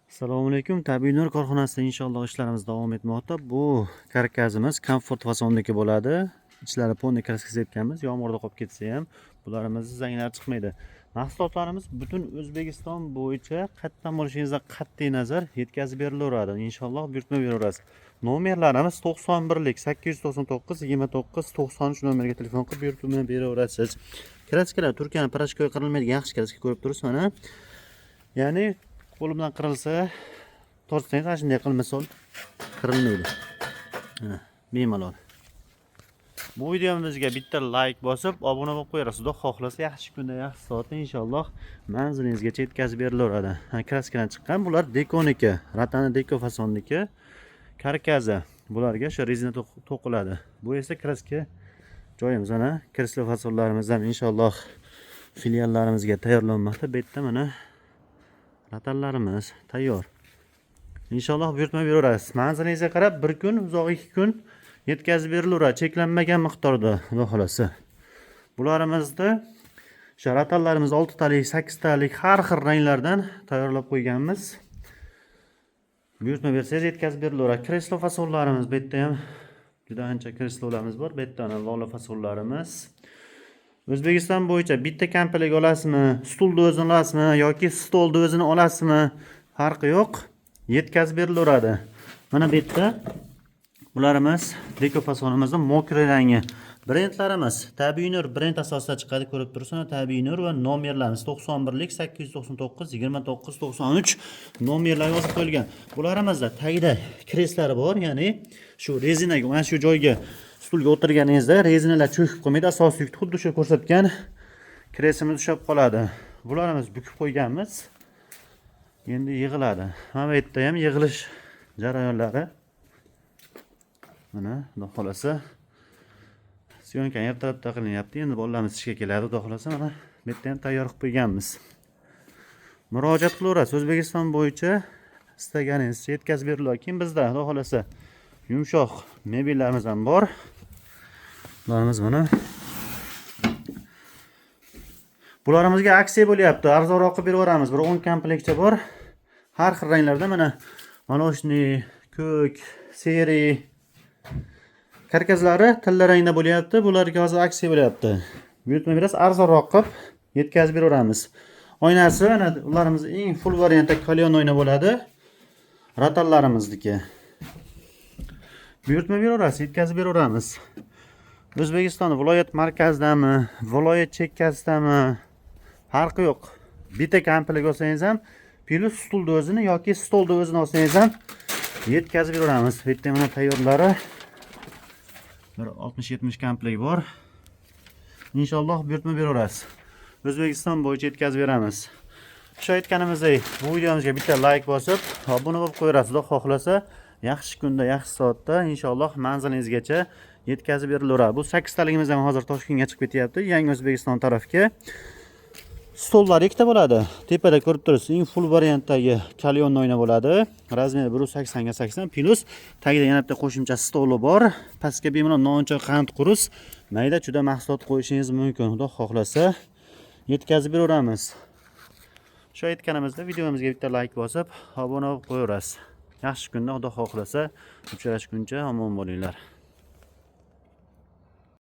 Assalomu alaykum. Tabiiy nur korxonasida inshaalloh ishlarimiz davom etmoqda. Bu karkasimiz komfort fasonniki bo'ladi. Ichlari полный краска sepganmiz. Yomg'irda qolib ketsa ham bularimizni zanglari chiqmaydi. Mahsulotlarimiz butun O'zbekiston bo'yicha qayerdan bo'lishingizdan qat'iy nazar yetkazib berilaveradi. Inshaalloh buyurtma beraverasiz. Nomerlarimiz 91lik 899 29 93 nomerga telefon qilib buyurtma beraverasiz. Краска lar Turkiyani порошок ga qirilmaydigan yaxshi краска ko'rib turibsiz mana. Ya'ni qo'l bilan qirilsa, tortsangiz mana shunday qilib misol qirilmaydi. Mana bemalol. Bu videomizga bitta like bosib, obuna bo'lib qo'yasiz. Xudo xohlasa yaxshi kunda, yaxshi soatda inshaalloh manzilingizgacha yetkazib berilaveradi. Ha, краска dan chiqqan bular dekoniki, ratani deko fasonniki. Karkazi bularga shu rezina to'qiladi. Bu esa краска joyimiz, mana kreslo fasonlarimiz ham inshaalloh filiallarimizga tayyorlanmoqda. Bu yerda mana ratanlarimiz tayyor. Inshaalloh buyurtma beraverasiz. Manzilingizga qarab bir kun, uzoq 2 kun yetkazib berilaveradi, cheklanmagan miqdorda, xudo xohlasa. Bularimizni o'sha ratanlarimiz oltitalik, sakkiztalik har xil ranglardan tayyorlab qo'yganmiz. Buyurtma bersangiz, yetkazib berilaveradi. Kreslo fasonlarimiz, bu yerda ham juda ancha kreslolarimiz bor. Bu yerda mana lola fasonlarimiz. O'zbekiston bo'yicha bitta komplekt olasizmi, stulni o'zini olasizmi yoki stolni o'zini olasizmi, farqi yo'q, yetkazib berilaveradi. Mana bu yerda bularimiz deko fasonimizni мокрый rangi. Brendlarimiz Tabiiy nur brend asosida chiqadi, ko'rib turibsiz. Tabiiy nur va nomerlarimiz 91lik 899 29 93 nomerlar yozib qo'yilgan. Bularimizda tagida kreslari bor, ya'ni shu rezinaga, mana shu joyga stulga o'tirganingizda rezinalar cho'kib qolmaydi. Asosiy yuk xuddi shu ko'rsatgan kresimiz ushlab qoladi. Bularimiz bukib qo'yganmiz. Endi yig'iladi. Mana bu yerda ham yig'ilish jarayonlari. Mana, xudo xohlasa, съёмка ertalabda qilinyapti. Endi bolalarimiz ishga keladi, xudo xohlasa, mana bu yerda ham tayyor qilib qo'yganmiz. Murojaat qilaverasiz. O'zbekiston bo'yicha istaganingizni yetkazib beriladi. Keyin bizda, xudo xohlasa, yumshoq mebellarimiz ham bor. Bularimiz mana. Bularimizga aksiya bo'lyapti. Arzonroq qilib beraveramiz. Bir 10 komplektcha bor. Har xil ranglarda, mana молочный, ko'k, серый karkazlari tilla rangda bo'lyapti. Bularga hozir aksiya bo'lyapti. Buyurtma berasiz, arzonroq qilib yetkazib beraveramiz. Oynasi mana ularimiz eng full variantda kalyon oyna bo'ladi. Ratanlarimizniki. Buyurtma beraverasiz, yetkazib beraveramiz. O'zbekiston viloyat markazidami, viloyat chekkasidami, farqi yo'q. Bitta komplekt olsangiz ham, плюс stulni o'zini yoki stolni o'zini olsangiz ham yetkazib beraveramiz. Bu yerda mana tayyorlari bir 60-70 komplekt bor. Inshaalloh buyurtma beraverasiz. O'zbekiston bo'yicha yetkazib beramiz. Shu aytganimizdek, bu videomizga bitta like bosib, obuna bo'lib qo'yasiz. Xudo xohlasa, yaxshi kunda, yaxshi soatda inshaalloh manzilingizgacha yetkazib berilaveradi. Bu sakkiztaligimiz ham hozir Toshkentga chiqib ketyapti, Yangi O'zbekiston tarafga. Stollar ikkita bo'ladi. Tepada ko'rib turibsiz, eng full variantdagi kalyon oyna bo'ladi. Размер i 180 ga 80 плюс tagida yana bitta qo'shimcha stoli bor. Pastga bemalol non, choy, qand, qurus, mayda chuda mahsulot qo'yishingiz mumkin. Xudo xohlasa, yetkazib beraveramiz. Shu aytganimizda videomizga bitta like bosib, obuna bo'lib qo'yaverasiz. Yaxshi kunda, xudo xohlasa, uchrashguncha omon bo'linglar.